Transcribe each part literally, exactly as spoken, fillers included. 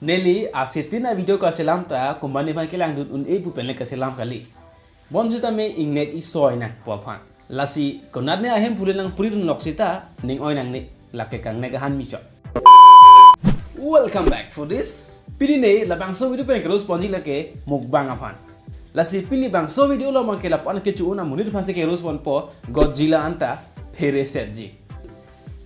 Neli asitin a-video kaselam ta komat nephan kelangdun un-e pu pen le kaselam kali. Bonsitame ingnek isoi nangpo aphan. Lasi konat ne ahem pule nang puridun lok sita ning oi nangne, lake kangnek ahan michot. Welcome back for this. Pini ne labangso video pen ke-roast ponji lake mukbang aphan. Lasi pini bangso video along abangke lapu-an kecho un amonit aphansi ke-roast ponpo, Godzilla anta phere setji.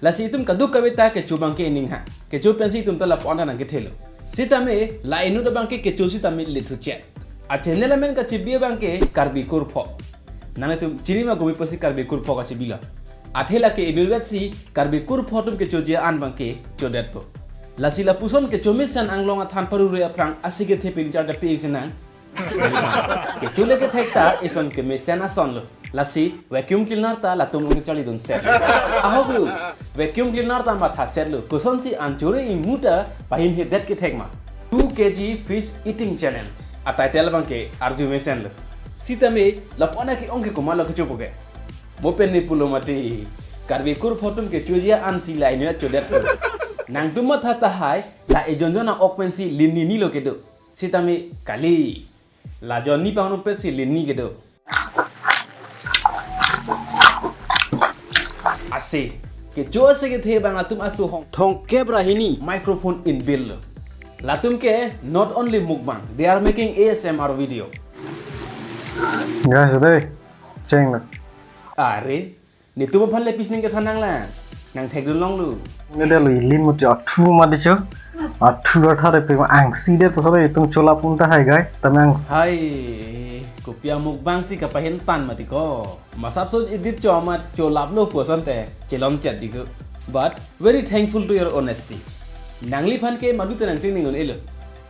Lasi itum kadokave ta kecho abangke ining ha. Kecho pensi itum ta lapu-an ta nangkethelo. Sitame la inut abangke kecho sitame lithuchet. A-channel amen kachibi abangke Karbi Kurpho. Nanglitum chini ma kopi pusi Karbi Kurpho kachibilo? Athe lake inutvetsi Karbi Kurpho atum kechoji an abangke chodetpo. Lasi lapuson kecho mesen anglong athan parure aphrang ase kethe pen charta pe-ik sinang. Kecho le kethek ta ison kemesen asonlo. Lasi vacuum cleaner ta latum along charlidun set. Ahok lo, vacuum cleaner ta matha setlo. Kosonsi an chure imu ta pahinhedet kethek ma? Two K G Fish Eating Challenge. A-title abangke arju mesenlo. Sitame lapu-an ke-ong ke komatlo kechopo ke? Mo pen ne pulo mati, Karbi Kurpho atum kechoji ansi la inut chodetpo. Nangtum matha tahai, la ejon jon a-ok pensi lin ni nilo kedo. Sitame kali. La jon ni pangrum pensi lin ni kedo. Ase. Kecho ase kethe abang atum aso hong thomkep ra hini microphone inbuilt lo. Latum ke not only mukbang, they are making A S M R video. Guys, dei, cheng na. Are, netum aphan le pi sining kethan nanglang. Nangthekdun longlo. Ne dei lo, ilim mut athu mati cho. Athu atha de pe angsi de poso de itum cholap un tahai, guys. Tame angsi. Hai, kopi amukbang si kapahin tan mati ko. Masap so edit cho amat cholaplo pu asonte chelong chetji ko. But very thankful to your honesty. Nangliphan ke madu te nangting ning un-elo.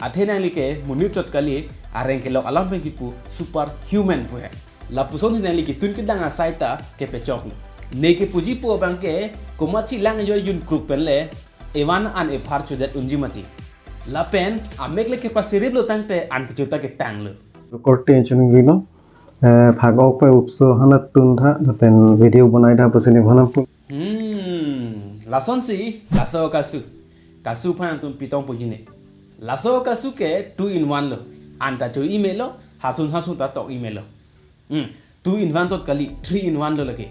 Athe nangli ke monit chot kali, areng kelok alam pen kipu super human pu he. Lapusonsi nangli ketun kedang asai ta kepechoklo. Ne kepuji pu abangke komatsi lang ejoi jun kruk pen le evan an ephar chodet unji mati. Lapen amek le kepasiriplo tangte an kecho ta ketanglo. Korte chunung vino. Eh, phak-ok pe upso hanat tun tha, lapen video bonai tha pusi nephan pun. Hmm, lasonsi, laso kasu. Kasu aphan nangtum pitong pujine. Laso kasu ke two in one lo. An ta cho-i melo, hasun hasun ta tok-i melo. Hmm, two in one tot kali, three in one lo lake.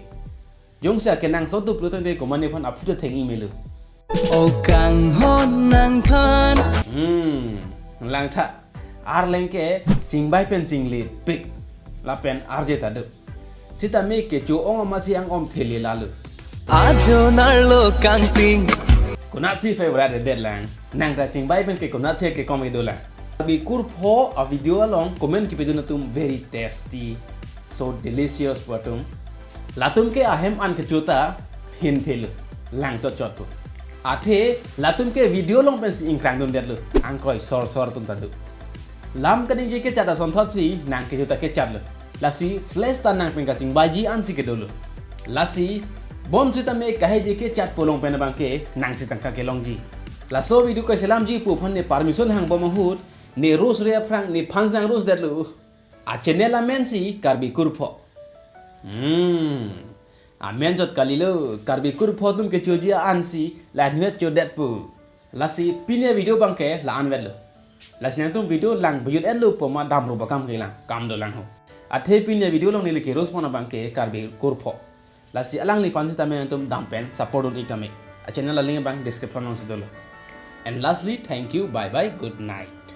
Jongsi akenangsot doplo tangte komat nephan aphu ta theng-i melo. O kanghon nangthan. Hmm, langtha. Arleng ke chingbai pen chinglipik. Lapen arje ta do. Sitame kecho ong amatsi ang-om thele lalo. Ajo narlo kangting. Konatsi favorite deadlang. Nang ta chingbai pen ke konatsi kekom kedolang. Karbi Kurpho a-video along comment kepidun atum very tasty. So delicious pu atum. Latum ke ahem an kecho ta phin phelo, lang chot chot pu. Athe latum ke video along pensi ingkrang dundetlo, angkroi sor sor atum ta do. Lam kaningje kechat asonthotsi nang kecho ta kechatlo. Lasi flesh ta nang pen kachingbaiji ansi kedolo. Lasi bonsitame kahai je kechat pu along pen abangke nangsi tangka kelongji. Laso video kaselamji pu aphan ne permission hangbom ahut, ne roast-re aphrang nephan nang roast detlo. A-channel amensi Karbi Kurpho. Hmm. Amen chot kalilo, Karbi Kurpho atum kechoji ansi la inut chodetpo. Lasi pini a-video abangke la-an vetlo. Lasi nangtum video lang bejut etlo pu ma damro bakam kelang, kam dolang ho. Athe pini a-video along neli ke-roast pon abangke Karbi Kurpho. Lasi alangliphan sitame nangtum dam pen support un-ik tame. A-channel a-link abang description alongsi dolo. And lastly, thank you, bye bye, good night.